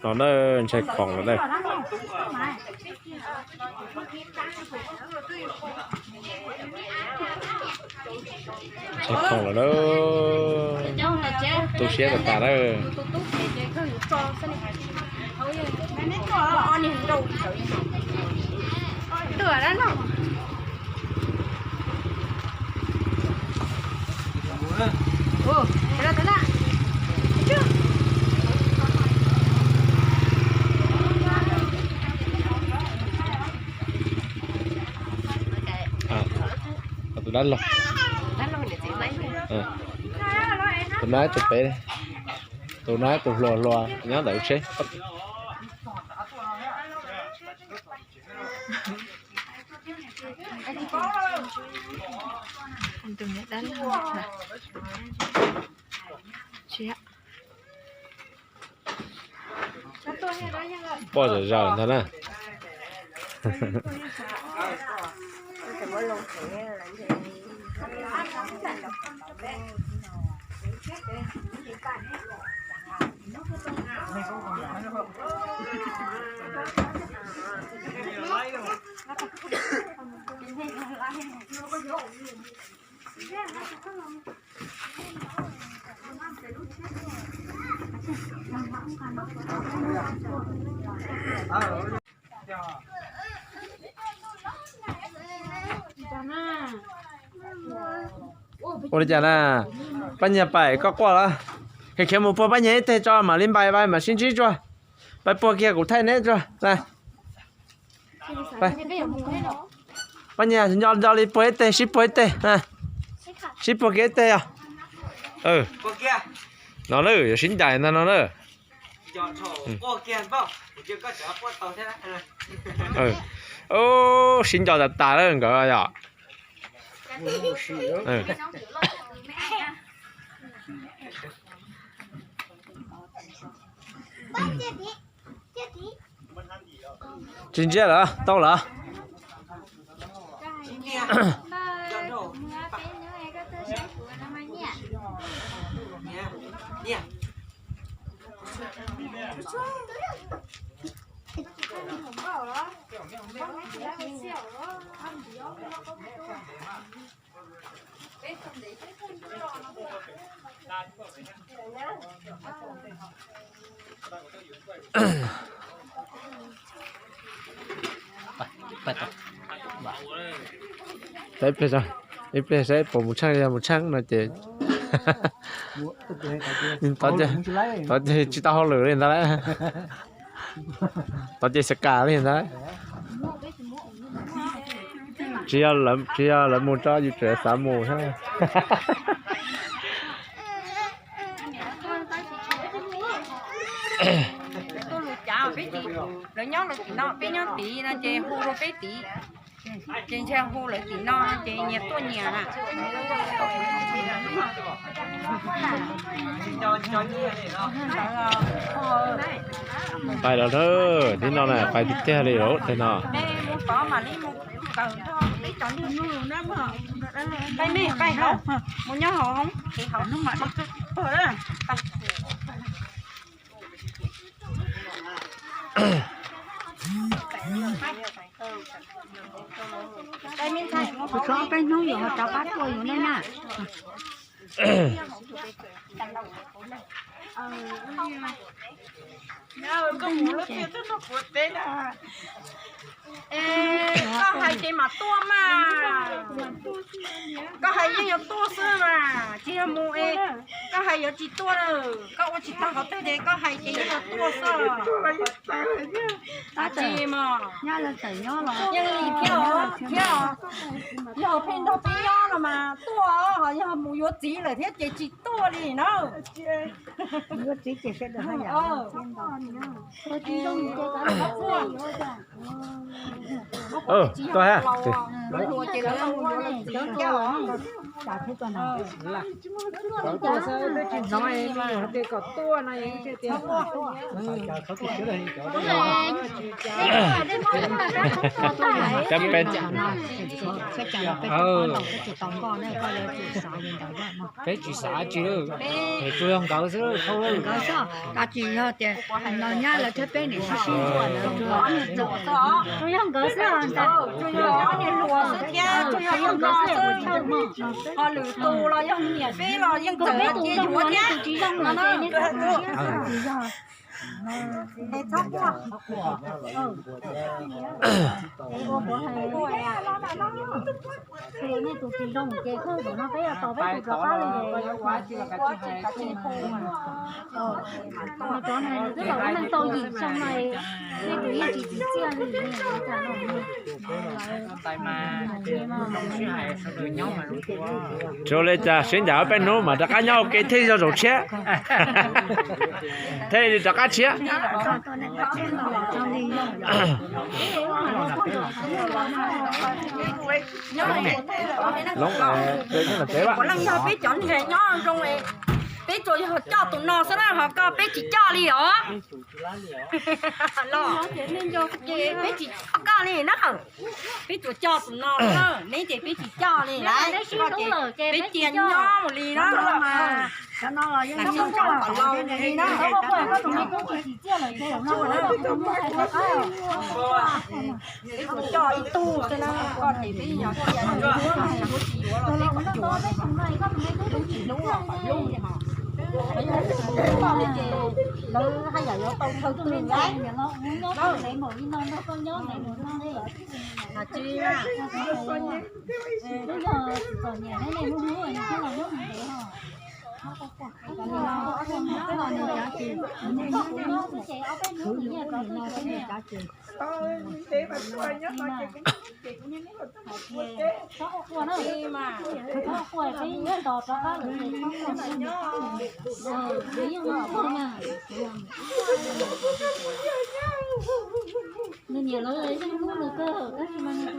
No na, ntshai khoom lawm na. Ntshai khoom lawm na. Tu siab tas tas na. Tus dab laug, tus no tus pem, tus no tus hluas hluas nyob ntawm tsheb. Poj zom zaws ntag na. Ua li cas na? Paj Nyiag pais koj quaj los? Khiav khiav mus puag Paj Nyiag ib teg tso mam li npais pais mam sib ntsib tsuag. Pais puag kiag kuv thaij neb tsuag. Paj Nyiag nco nco li puag ib teg, sib puag ib teg. Sib puag kiag ib teg os. No na, yuav sib ncaim ntag no na. Sib nco tas tas lawm nkawd yom. Tsis ntsia lawm, tau lawm. Ib pliag saib puas mus tsheej, yog mus tsheej no ces tod ces tsis tau hauj lwm li ntag lauj. Tod ces xav kam li ntag. Tsis yog, tsis yog lawv mus tso yus tseem xav mus thiab. Tuaj lus cav peb tim, lawv nyob lawv tim no, peb nyob tid no ces hu rau peb tid, ces ntshe hu lawv tim no ces nyias tuaj nyias na. Pais los na, hnub no na pais tiag tiag li lawm tej no. Mus tod mam li mus kawm nrog peb cov niag. Pais me, pais hauv, mus nyob hauv, hauv. Tsis txhob peb hnub yuav ho rov qab tuaj yus ne na. Koj hais ces mam tuaj mas. Koj hais yeej yuav tuaj xwb mas, tsis yog mus es koj hais yuav tsis tuaj na. Koj ua tsis tau qhov twg ces koj hais ces yeej yuav tuaj xwb. Tsis mas, yeej li thiab os, thiab os. Yog pheej nrog peb nyob no mas tuaj, ho yog mus yuav txiv lawm thiab ces tsis tuaj li na. Yuav txiv ces sawv daws. Tuaj ha. Ces lawv mus yuav lawv txiv thiab os. Cov peb, peb tsis xav tsi, peb tsuas yog nkawd xwb. Nkawd xwb, tab sis yog tias no nyab lawv thiab peb niam sib sib ntsuas, tsuas yog nkawd xwb, tsuas yog ob niag hluas xwb thiab, tsuas yog nkawd xwb. Ho lwm tus los yog niam peb los yeej txawm cia yuav thiab no na. Nej tus tsis zoo ces koj zaum no peb yuav tos peb tus rov qab li. Cov no nws twb los ua neej tau yim xyoo no, nej tus yeej tsis txim txiaj li. Tsuas li cas sib ncaim ob peb hnub mas rov qab nyob ua ke thiaj yog zaum tshiab. Thiaj li rov qab tshiab. Puav leej yog peb cov ntseeg nyob zoo, peb tsuas yog coj tus no xwb na, ho koj peb tsis coj li os. Los ces peb tsis coj koj li na. Peb tsuas coj tus no, neb ces peb tsis coj li lawm. Peb cia nyob mus li na. Lam sib nrauj kom laus li na. Peb tsuas coj ib tug xwb na, koj ces peb yuav cia, yuav tsis yuav los peb yuav, peb tsis hlub los kom hlub li ho. Lawv haj yam yuav tau chaw twg lawm. Nws niam lawv yeej hlub nws kawg, tab sis mas nws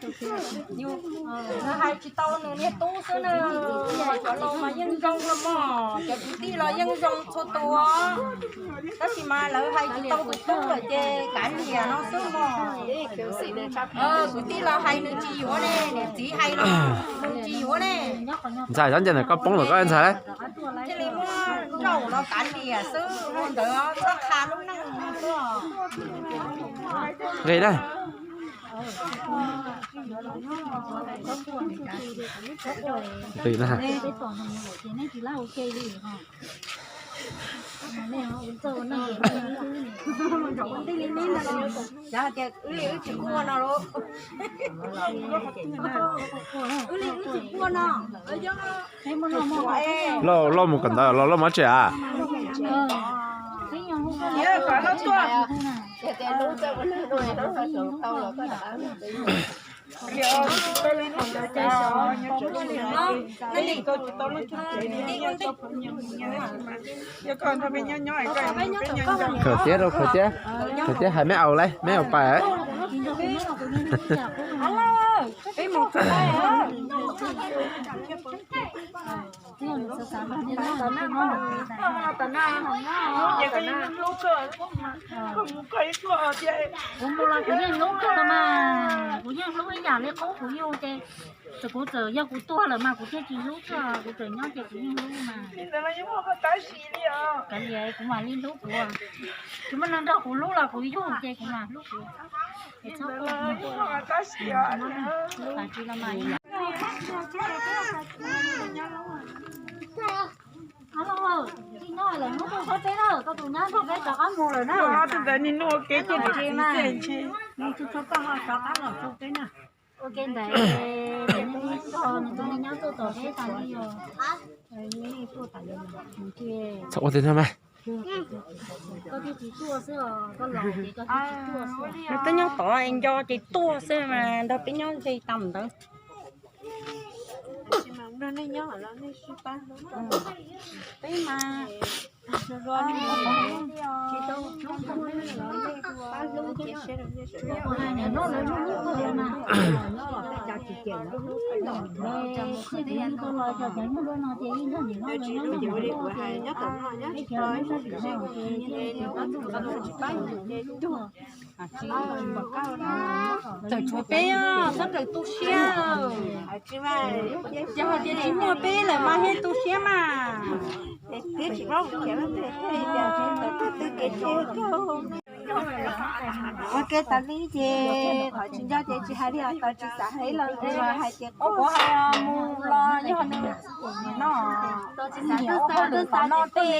tus txiv tsis zoo. Lawv hais tsis tau nws niag tub xwb na. Cov laus mas yeej zoo los mog, cov kwv tij los yeej zoo txhua tus. Tab sis mas lawv hais tsis tau tus tub lawm ces kav liam no xwb mog. Kwv tij los hais nws tsis yuav ne, niam txiv hais los nws tsis yuav ne. Ntxhais, txhob nce ntawm koj poob lawm koj ntxhais. Thiaj li muab nrauj los kav liam xwb, ua ntawd txhob qha lub neej no xwb. Nqis na. Nqis na. Cov hais tias wb li wb tsis quaj no los, wb li wb tsis quaj no. Lauj, lauj mus kawm ntawv los lauj, muab tsev a. Khaws tiab rau, khaws tiab, khaws tiab hais meb aus lauj, meb aus pais. Kuv mus los kuv yeej hlub koj mas, kuv yeej hlub ib yam li qub kuv yug ces, txawm kuv txawm yog kuv tuag lawm mas kuv thiaj tsis hlub koj, kuv txawm nyob ces kuv yeej hlub mas. Kav liam kuv mam li hlub kuv, tsis muaj neeg nrog kuv hlub los kuv yug ces kuv mam hlub kuv. Tsis los mas ntawd nim nuj ua kev tuaj tsis txiv txiaj ntshe. Ua ke ntawd, nws tus me nyab tuaj tom peb tas li os. Txhob ua tej no mas. Nws twb nyob tod nco ces tuaj xwb mas nrog peb nyob ze tau ntawd. Peb mas Txawm tshuav peb xob raws tu siab, yog hais tias tsis muaj peb lawm mas thiaj tu siab mas. Ua ke tas li ces qhov tsis nco ces tsis hais li, qhov tsis xav hais los hais tias quv hais mus los yog nws no, nyiam ua hauj lwm tom no tej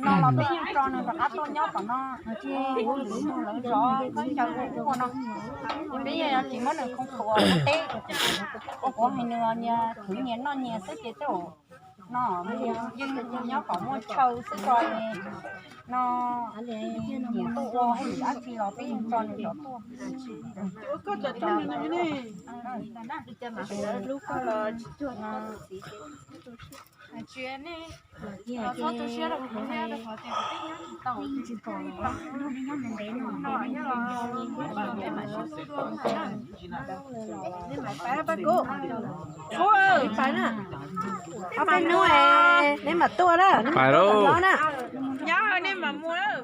no los peb yeej tso nws rov qab tuaj nyob tom no. Ces ua lwm tus lawv zov khaub ncaws ua ua no, ces peb yeej tsis muab nws khoom khuav teb. Ua quv hais nws nyias khwv nyias noj nyias xwb ces tej no yeej nyob kom muaj chaw xwb tso no. Nyiam tuaj ua hauj lwm dab tsi los peb yeej tso nws rov tuaj. Pais na, pais na, pais na, neb mam tuaj na, neb mam tuaj nyob na. Nyob nej mam mus lawm.